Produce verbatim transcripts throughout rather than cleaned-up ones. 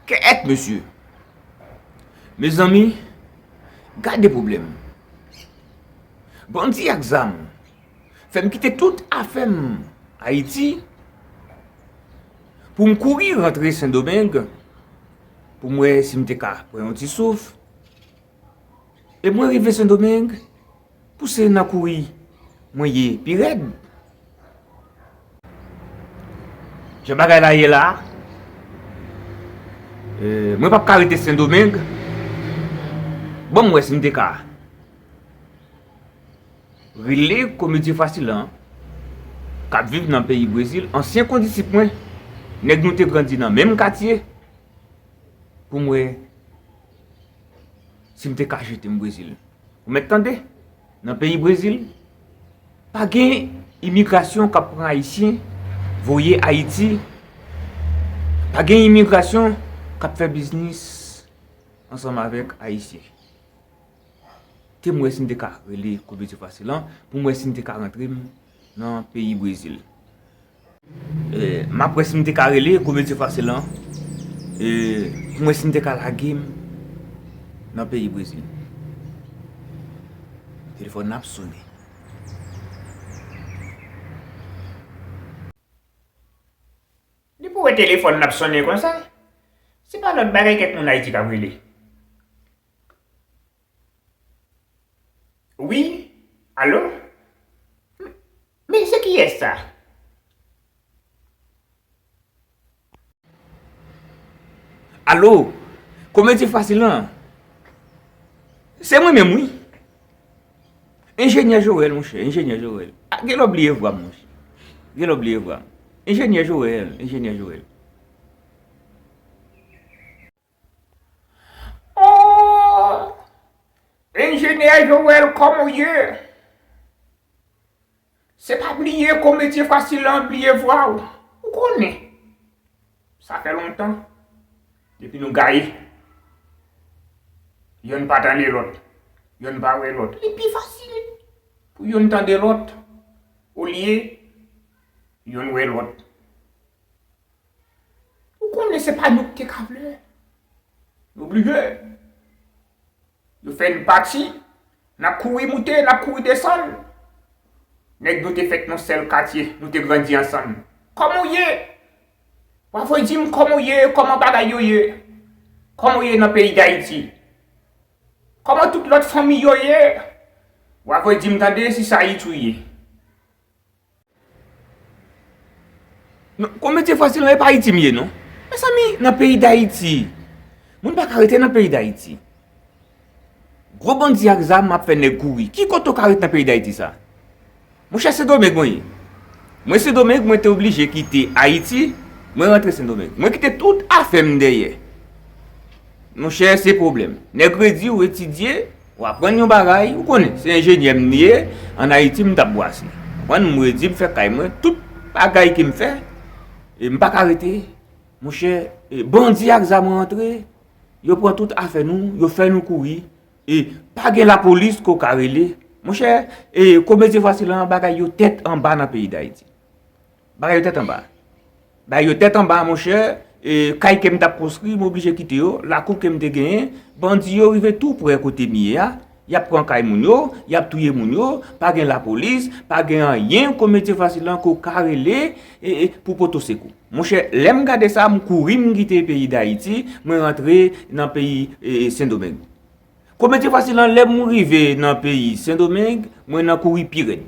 Kèt, mesye! Mezanmi, gade pwoblèm. Bandi ak zam fè m kite tout afè m Ayiti pou m kouri rantre Sendomeng pou m wè si m te ka pran yon ti souf. E mwen rive Sendomeng, pou se nan kouri mwen ye pi rèd. Jan bagay la ye la, e, mwen p ap ka rete Sendomeng. Ban m wè si m te ka rele Komedye Fasil lan, k ap viv nan peyi Brezil, ansyen kondisip mwen, nèg nou te grandi nan menm katye, pou m wè si m te ka jete m Brezil. Ou mèt tande, nan peyi Brezil, pa gen imigrasyon k ap pran Ayisyen voye Ayiti. Pa gen imigrasyon k ap fè biznis ansanm avèk Ayisyen. Te m wè si m te ka rele Komedye Fasil lan pou m wè si m te ka rantre m nan peyi Brezil. E, m ap wè si m te ka rele Komedye Fasil lan, e, pou m wè si m te ka lage m nan peyi Brezil. Telefòn nan ap sonnen. Depi w wè telefòn nan ap sonnen konsa, se pa lòt bagay kèk moun Ayiti k ap rele. Wi? Alo? Men se kiyès sa? Alo? Komedye Fasil lan? Se mwen menm, wi. Enjenyè Joel, monchè, Enjenyè Joel. A, gen lè w bliye vwa m, monchè. Gen lè w bliye vwa m. Enjenyè Joel, Enjenyè Joel. Oh! Enjenyè Joel, kòman w ye? Se pa bliye Komedye Fasil lan, bliye vwa w. Ou konnen. Sa fè lontan. Depi nou gaye. Yonn pa tande lòt. Yonn pa wè lòt. Li pi fasil pou yonn tande lòt, olye yonn wè lòt. Ou konnen se pa nou ki te ka vle. Nou oblije. Yo fè n pati, n ap kouri moute, n ap kouri desann. Nèg nou te fèt nan sèl katye, nou te grandi ansanm. Kòman w ye? W a voye di m kòman w ye, kòman bagay yo ye? Kòman w ye nan peyi Dayiti? Kòman tout lòt fanmi yo ye? W a voye di m tande si se Ayiti w ye. Non, Komedye Fasil lan, e pa Ayiti m ye, non. Mezanmi, nan peyi Dayiti, moun pa ka rete nan peyi Dayiti. Gwo bandi ak zam ap fè nèg kouri. Ki kote w ka ret nan peyi Dayiti sa? Monchè, Sendomeng mwen ye. Mwen Sendomeng, mwen te oblije kite Ayiti, mwen rantre Sendomeng. Mwen kite tout afè m dèyè. Monchè, se pwoblèm. Nèg redi w etidye, w aprann yon bagay, ou konnen, se enjenyè m ye, ann Ayiti m t ap bwase. Konprann, m redi, m fè kay mwen, tout bagay ke m fè, e m pa ka rete. Monchè, e bandi ak zam rantre, yo pran tout afè nou, yo fè nou kouri, e pa gen lapolis ke w ka rele. Monchè, e Komedye Fasil lan, bagay yo tèt anba nan peyi Dayiti. Bagay yo tèt anba. Bagay yo tèt anba, monchè. E, kay ke m t ap konstwi, m oblije kite yo. Lakou ke m te genyen, bandi yo rive tou prè kote m ye a. Y ap pran kay moun yo, y ap touye moun yo. Pa gen lapolis, pa gen anyen. Komedye Fasil lan ke w ka rele, e, e, pou pote w sekou. Monchè, lè m gade sa, m kouri, m kite peyi Dayiti, mwen rantre nan peyi, e, e, Sendomeng. Komedye Fasil lan, lè m rive nan peyi Sendomeng, mwen nan kouri pi rèd.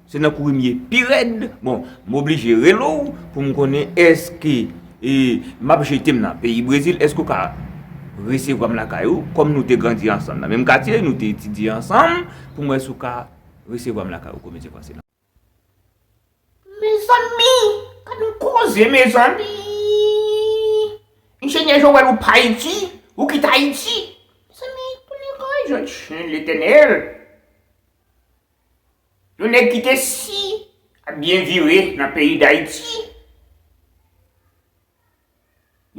Se nan kouri m ye pi rèd. Bon, m oblije rele w pou m konnen èske, e, m ap jete m nan peyi Brezil, èske w ka resevwa m lakay ou? Kòm nou te grandi ansanm nan menm katye, nou te etidye ansanm, pou m wè si w ka resevwa m lakay ou, Komedye Fasil lan. Mezanmi, gad yon koze, mezanmi. Enjenyè Joel, ou pa Ayiti, ou kite Ayiti. Mezanmi, tounen kay, jèn chen, Letènèl. Yon nèg ki te si ap byen vire nan peyi Dayiti.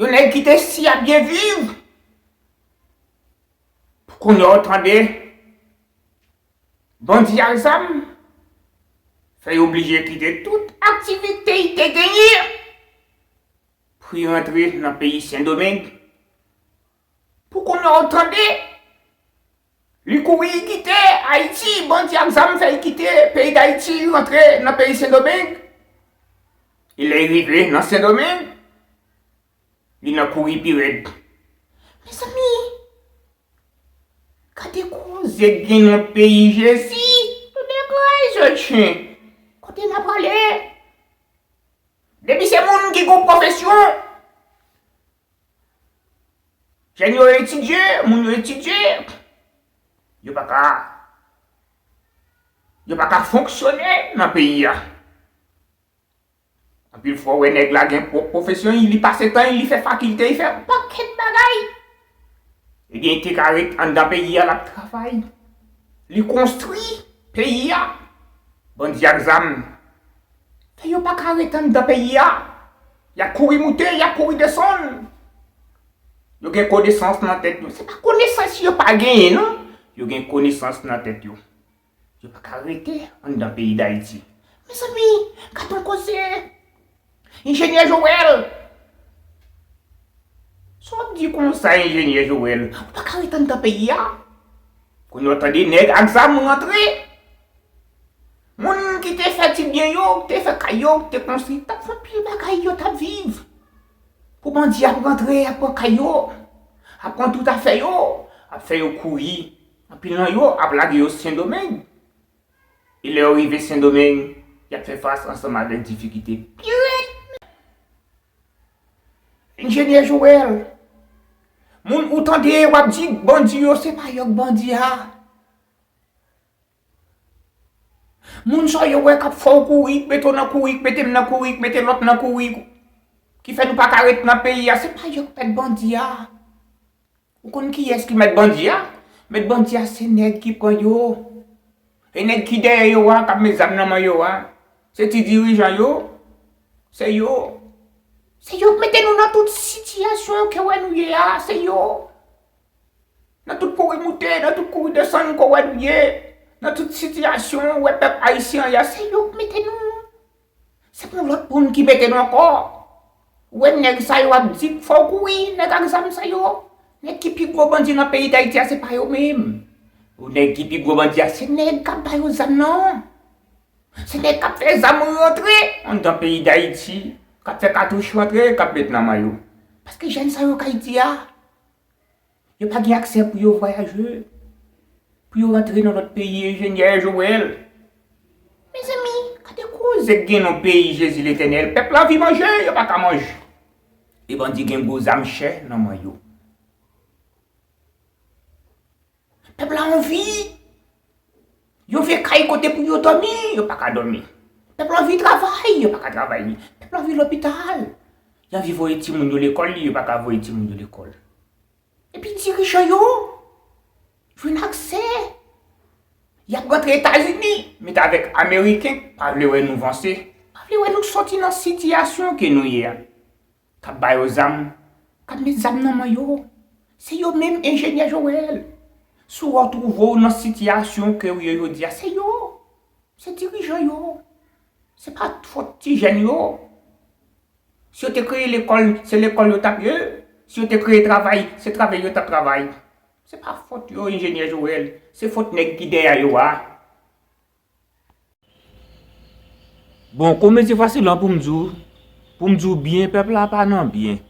Yon nèg ki te si ap byen viv. Pou kounye a w tande bandi ak zam fè y oblije kite tout aktivite y te genyen pou y rantre nan peyi Sendomeng. Ou tande? Li kouri kite Ayiti, bandi ak zam fè l kite peyi Dayiti, li rantre nan peyi Sendomeng. E lè l rive nan Sendomeng, li nan kouri pi rèd. Mezanmi, gade koze k gen nan peyi Jezi. Nou degaje, chen. Kote n ap ale? Depi se moun ki gon pwofesyon, jèn yo etidye, moun yo etidye, yo pa ka, yo pa ka fonksyone nan peyi a. Anpil fwa, w wè nèg la gen pwòp pwofesyon, li pase tan, li fè fakilte, li fè yon pakèt bagay. Ebyen, li te ka ret anndan peyi a, l ap travay. Li konstwi peyi a. Bandi ak zam fè yo pa ka ret anndan peyi a. Y ap kouri moute, y ap kouri desann. Yo gen konesans nan tèt yo. Se pa konesans yo pa genyen, non. Yo gen konesans nan tèt yo. Yo pa ka rete anndan peyi Dayiti. Mezanmi, gad yon koze! Enjenyè Joel! Sa w ap di konsa, Enjenyè Joel? Ou pa ka ret anndan peyi a. Kounye a w tande nèg ak zam rantre. Moun ki te fè ti byen yo, ki te fè kay yo, ki te konstwi, t ap fè anpil bagay, yo t ap viv. Pou bandi ap rantre, ap pran kay yo, ap pran tout afè yo, ap fè yo kouri. Anpil nan yo ap lage yo Sendomeng. E lè yo rive Sendomeng, y ap fè fas ansanm avèk difikilte pi rèd. Enjenyè Joel, moun ou tande w ap di bandi yo, se pa yo k bandi a. Moun sa yo wè k ap fè w kouri, k mete w nan kouri, k mete m nan kouri, k mete lòt nan kouri, ki fè nou pa ka ret nan peyi a, se pa yo k mèt bandi a. Ou konn kiyès ki mèt bandi a? Mèt bandi a se nèg ki pran yo. E nèg ki dèyè yo a, k ap met zam nan men yo a, se ti dirijan yo. Se yo. Se yo k mete nou nan tout sitiyasyon ke w wè nou ye a, se yo. Nan tout kouri moute, nan tout kouri desann ke w wè nou ye, nan tout sitiyasyon w wè pèp ayisyen an ye a, se yo k mete nou. Se pa yon lòt moun ki mete nou ankò. Ou wè nèg sa yo ap di k fè w kouri, nèg ak zam sa yo. Nèg ki pi gwo bandi nan peyi Dayiti a, se pa yo menm. Ou nèg ki pi gwo bandi a, se nèg k ap ba yo zam nan. Se nèg k ap fè zam rantre anndan peyi Dayiti, k ap fè katouch rantre, k ap met nan men yo. Paske jèn sa yo k Ayiti a, yo pa gen aksè pou yo vwayaje, pou yo rantre nan lòt peyi, Enjenyè Joel. Mezanmi, gade koze k gen nan peyi Jezi Letènèl. Pèp la anvi manje, yo pa ka manje. E bandi gen gwo zam chè nan men yo. Pèp la anvi yon vye kay kote pou yo dòmi, yo pa ka dòmi. Pèp la anvi travay, yo pa ka travay. Pèp la anvi lopital. Y anvi voye timoun yo lekòl, yo pa ka voye timoun yo lekòl. Epi dirijan yo jwenn aksè. Y ap rantre Etazini, met avèk Ameriken k pa vle wè nou vanse, pa vle wè nou soti nan sitiyasyon ke nou ye a. K ap ba yo zam, k ap met zam nan men yo. Se yo menm, Enjenyè Joel. Si w retwouve w nan sitiyasyon ke w ye jodi a, se yo. Se dirijan yo. Se pa fòt ti jèn yo. Si yo te kreye lekòl, se lekòl yo t ap ye. Si yo te kreye travay, se travay yo t ap travay. Se pa fòt yo, Enjenyè Joel. Se fòt nèg ki dèyè yo a. Bon, komedyen fasil lan, pou m di w, pou m di w byen, pèp la pa nan byen.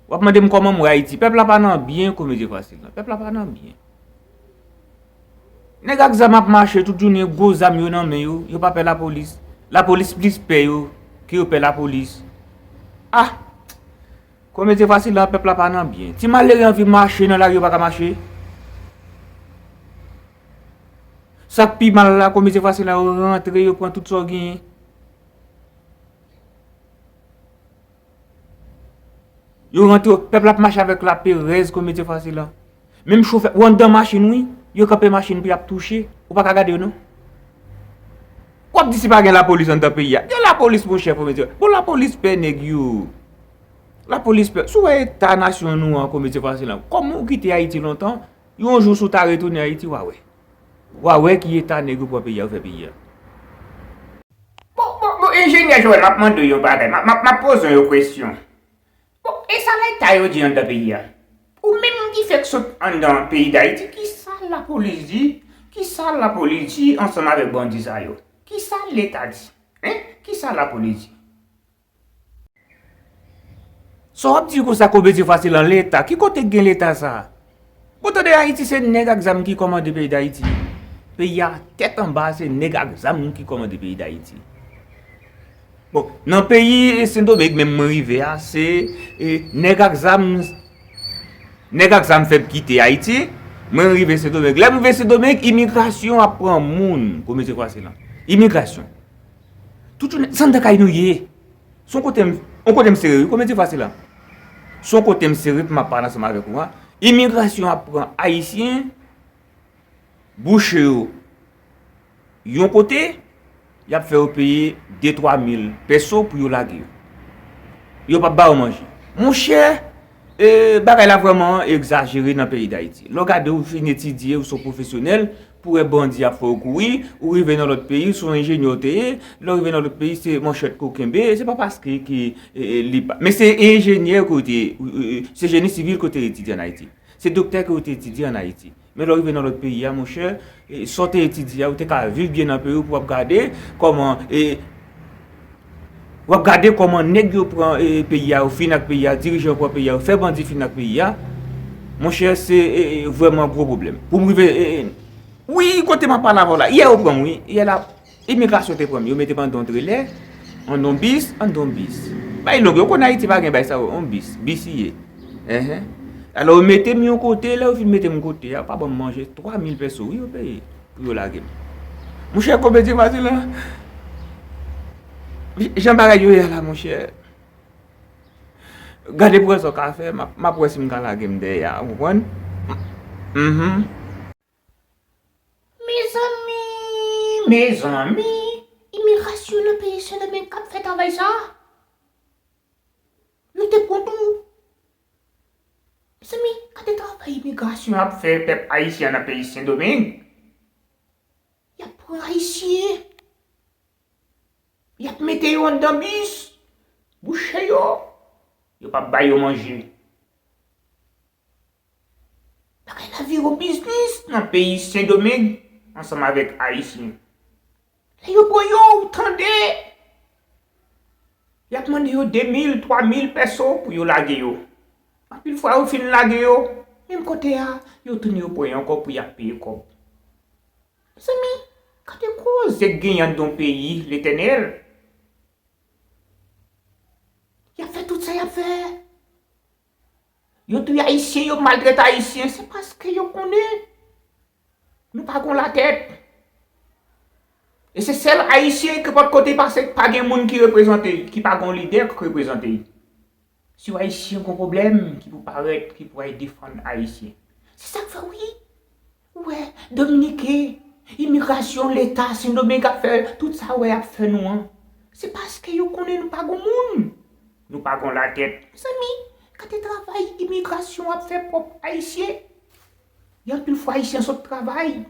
W ap mande m kòman m wè Ayiti. Pèp la pa nan byen, komedyen fasil lan. Pèp la pa nan byen. Nèg ak zam ap mache tout jounen, gwo zam yo nan men yo, yo pa pè lapolis. Lapolis plis pè yo ke yo pè lapolis. Ah! Komedyen fasil la, pèp la pa nan byen. Ti malere anvi mache nan lari, yo pa ka mache. Sa k pi mal la, komedyen fasil la, yo rantre, yo pran tout sa w genyen. Yo rantre, pèp la ap mache avèk laperèz, komedyen fasil la. Menm chofè, ou anndan machin wi, yo kanpe machin pou y ap touche, ou pa ka gade yo non. W ap di si pa gen lapolis anndan peyi a. Gen lapolis monchè, komedyen. Bon, lapolis pè nèg yo. Lapolis pè. Si w wè eta nasyon nou an, komedyen fasil la. Kòman w kite Ayiti lontan, yon jou si w ta retounen Ayiti, w a wè. W a wè ki eta nèg yo pran peyi a, yo fè peyi a. Bon, bon, bon, Enjenyè Joel, m ap mande w yon bagay. M ap, m ap, m ap poze w yon kesyon. Bon, e sa Leta yo di anndan peyi a? Ou menm Li fèk sot anndan peyi Dayiti, kisa lapolis di? Kisa lapolis di ansanm avèk bandi sa yo? Kisa Leta di? Hein? Kisa lapolis di? Sa w ap di konsa, Komedyen Fasil, an Leta? Ki kote k gen Leta sa a? Bon, tande, Ayiti se nèg ak zam ki kòmande peyi Dayiti. Peyi a tèt anba, se nèg ak zam ki kòmande peyi Dayiti. Bon, nan peyi, e, Sendomeng, menm mwen rive a, se, e, nèg ak zam, nèg ak zam fè m kite Ayiti. Mwen rive Sendomeng. Lè m rive Sendomeng, imigrasyon ap pran moun, Komedyen Fasil. Imigrasyon. Tout jounen, se anndan kay nou ye. Se yon kote m, yon kote m sere, wi, Komedyen Fasil. Se yon kote m sere pou m ap pale ansanm avèk ou a. Imigrasyon ap pran Ayisyen, bouche yo yon kote, y ap fè yo peye de twa mil peso pou yo lage yo. Yo p ap ba yo manje. Monchè, e, bagay la vrèman egzajere nan peyi Dayiti. Lè w gade, ou fin etidye, ou se yon pwofesyonèl, pou wè bandi ap fè w kouri, ou rive nan lòt peyi, se yon enjenyè w te ye, lè w rive nan lòt peyi, se manchèt ke w kenbe, se pa paske ke, e, e, li pa, men se enjenyè ke w te, e, e, se jeni sivil ke w te etidye ann Ayiti. Se doktè ke w te etidye ann Ayiti. Men lè w rive nan lòt peyi a, monchè, e, sa w te etidye a, ou te ka viv byen nan peyi w pou w ap gade kòman, e, w ap gade kòman nèg yo pran, e, peyi a, yo fin ak peyi a, dirijan yo pran peyi a, yo fè bandi fin ak peyi a. Monchè, se, e, e, vrèman gwo pwoblèm. Pou m rive, e, e, wi, kote m ap pale avè w la, yè yo pran m, wi. Yè la, imigrasyon te pran m. Yo mete m anndan yon trelè, anndan yon bis, anndan yon bis. Bay long, yo konn Ayiti pa gen bay sa yo, yon bis, bis i ye. Enhen. Alò, yo mete m yon kote, lè yo fin mete m kote a, yo pa ban m manje, twa mil peso, wi, yo peye pou yo lage m. Monchè, Komedyen Fasil, jan bagay yo ye a la, monchè. Gade pran sa w ka fè, m ap, m ap wè si m ka lage m dèyè a, ou konprann? Mhm. Mezanmi, mezanmi, imigrasyon nan peyi Sendomeng k ap fè travay sa a? Yo te pran tou. Mezanmi, gade travay imigrasyon ap fè pèp ayisyen an nan peyi Sendomeng. Y ap pran ayisyen. Y ap mete yo anndan bis, bouche yo. Yo p ap ba yo manje. Bagay la vire yon biznis nan peyi Sendomeng ansanm avèk Ayisyen. Lè yo pran yo, ou tande, y ap mande yo de mil, twa mil peso pou yo lage yo. Anpil fwa, yo fin lage yo, menm kote a, yo tounen yo pran yo ankò pou y ap peye kòb. Mezanmi, gade koze k genyen anndan yon peyi, Letènèl. Y ap fè tout sa y ap fè. Yo touye Ayisyen, yo maltrete Ayisyen, se paske yo konnen nou pa gon latèt. E se sèl Ayisyen ke pòt kote pase, pa gen moun ki reprezante l, ki pa gon lidè k reprezante l. Si yon Ayisyen gon pwoblèm, ki pou parèt, ki pou al defann Ayisyen. Se sa k fè, wi. Ou wè, Dominiken, imigrasyon, Leta, Sendomeng ap fè tout sa w wè y ap fè nou an. Se paske yo konnen nou pa gon moun. Nou pa gon latèt. Mezanmi, gade travay imigrasyon ap fè pwòp Ayisyen. Y anpil fwa Ayisyen sot travay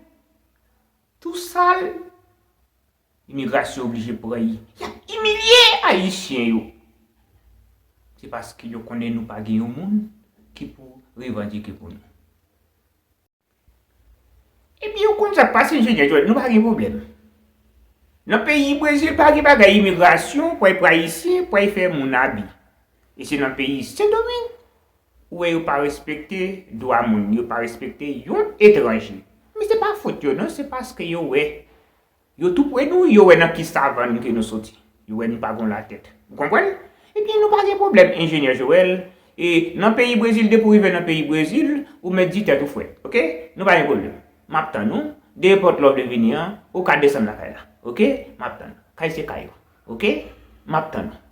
tou sal. Imigrasyon oblije pran y. Y ap imilye Ayisyen yo. Se paske yo konnen nou pa gen yon moun ki pou revandike pou nou. Epi ou konn sa k pase, Enjenyè Joel, nou pa gen pwoblèm. Nan peyi Brezil, pa gen bagay imigrasyon, pou al pran Ayisyen, pou al fè moun abi. E se nan peyi Sendomeng, ou wè yo pa respekte dwa moun, yo pa respekte yon etranje. Men se pa fòt yo non, se paske yo wè. Yo tou pre nou, yo wè nan ki savann ke nou soti. Yo wè nou pa gon latèt. Ou konprann? Ebyen, nou pa gen pwoblèm, Enjenyè Joel. E nan peyi Brezil, depi w rive nan peyi Brezil, ou mèt di tèt ou frèt, oke? Nou pa gen pwoblèm. M ap tann ou. Depi pòt la w vle vini an, ou ka desann lakay la, oke? M ap tann ou. Kay se kay ou, oke? M ap tann ou.